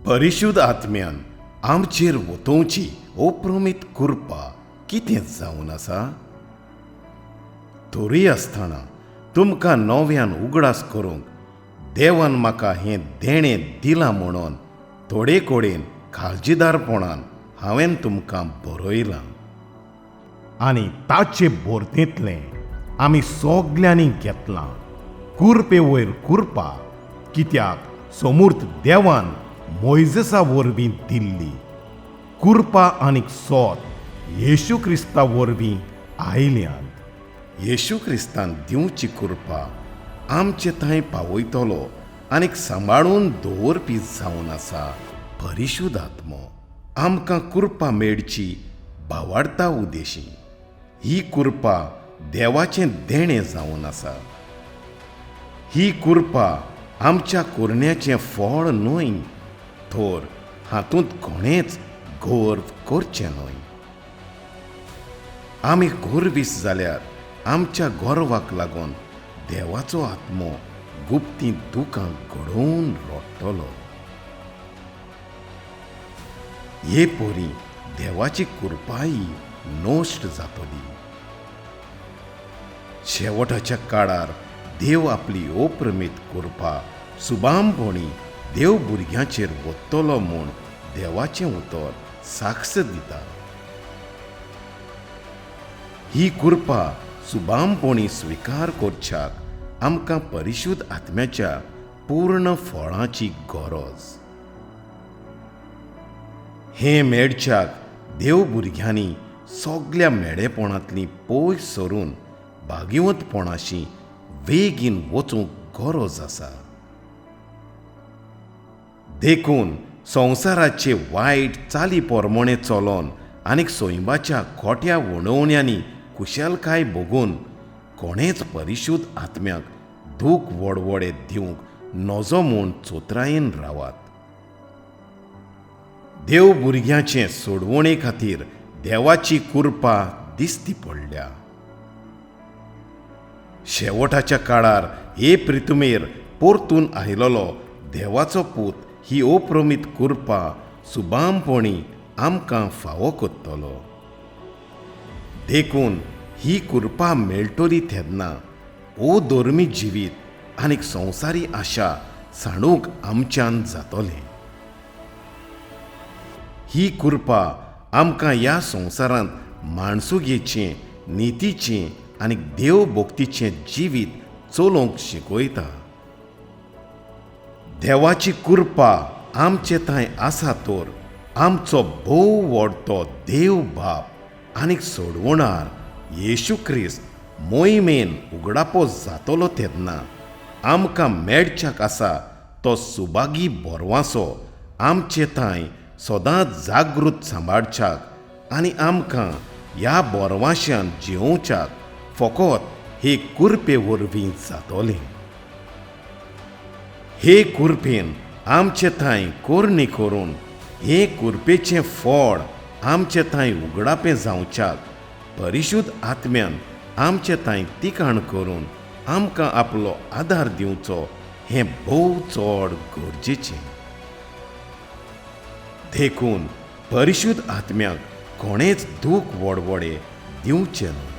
परिशुद्ध आत्म्यान आमचेर वतोवची अप्रमीत कृपा कितें जावन आसा? तरी आसतना तुमकां नव्यान उगडास करूंक देवान म्हाका हें देणें दिलां म्हणून थोडे कडेन काळजीदारपणान हांवें तुमकां बरयलां. आनी ताचे भरतेंतलें आमी सगल्यांनी घेतलां, कुरपे वयर कुरपा, कित्याक समूर्त देवान मोयजेसा वरवीं दिल्ली कुरपा आनीक सोत येशू क्रिस्ता वरवीं आयल्यात. येशू क्रिस्तान दिवची कृपा आमचे थंय पावयतलो आनीक सांबाळून दवरपी जावन आसा परिशुद्ध आत्मो. आमकां कृपा मेळची भावार्ता उदेशी ही कृपा देवाचें देणें जावन आसा. ही कृपा आमच्या कोरण्याचें फळ न्हय, तर हातूंत कोणेच गर्व करचें न्हय. आमी गोरवीस जाल्यार आमच्या गर्वाक लागून देवाचो आत्मो गुप्ती दुकां घडोवन रडटलो. हे परी देवाची कृपाय नश्ट जातली. शेवटाच्या काळार देव आपली अप्रमीत कृपा सुबामपणी देव भुरग्यांचेर वतलो म्हूण देवाचें उतर साक्ष दिता. ही कृपा सुबामपणी स्विकार करच्याक आमकां परिशुद्ध आत्म्याच्या पूर्ण फळाची गरज. हें मेळच्याक देव भुरग्यांनी सगल्या मेळेपणांतली पयस सरून भाग्यवंतपणाशी बेगीन वचूंक गरज आसा. देखून संवसाराचे वायट चाली पोरमोणे चलोन आनीक सैमाच्या खोट्या वणवण्यांनी कुशलकाय भोगून कोणेच परिशुद्ध आत्म्याक दूख वडवडे दिवंक नजो म्हूण चोत्रायेन रावात. देव भुरग्यांचे सोडवणे खातीर देवाची कृपा दिसती पडल्या. शेवटाच्या काळार हे प्रितुमेर परतून आयलोलो देवाचो पूत ही अप्रमीत कृपा सुबामपणी आमकां फावो करतलो. देखून ही कृपा मेळटली तेन्ना ओ धर्मी जिवीत आनीक संवसारी आशा सांडूंक आमच्यान जातलें. ही कृपा आमकां ह्या संवसारांत माणसुगेचें, नितीचें आनी देवभक्तीचें जिवीत चलोवंक शिकयता. देवाची कृपा आमचे थंय आसा तर आमचो भोव व्हडतो देव बाप आनीक सोडवणार येशू क्रिस्त मोहिमेन उगडापो जातलो तेन्ना आमकां मेळच्याक आसा तो सुभागी बोरवासो आमचे थंय सदांच जागृत सांबाळच्याक आनी आमकां ह्या बोरवाश्यान जियोवच्याक फकत हे कुरपे वरवीं जातलें. हे कुरपेन आमचे थंय कोरणी करून हे कुरपेचें फळ आमचे थंय उगडापें जावच्याक परिशुद्ध आत्म्यान आमचे थंय तिकाण करून आमकां आपलो आदार दिवचो हें भोव चड गरजेचें. देखून परिशुद्ध आत्म्याक कोणेच दूख वडवडे दिवचें न्हय.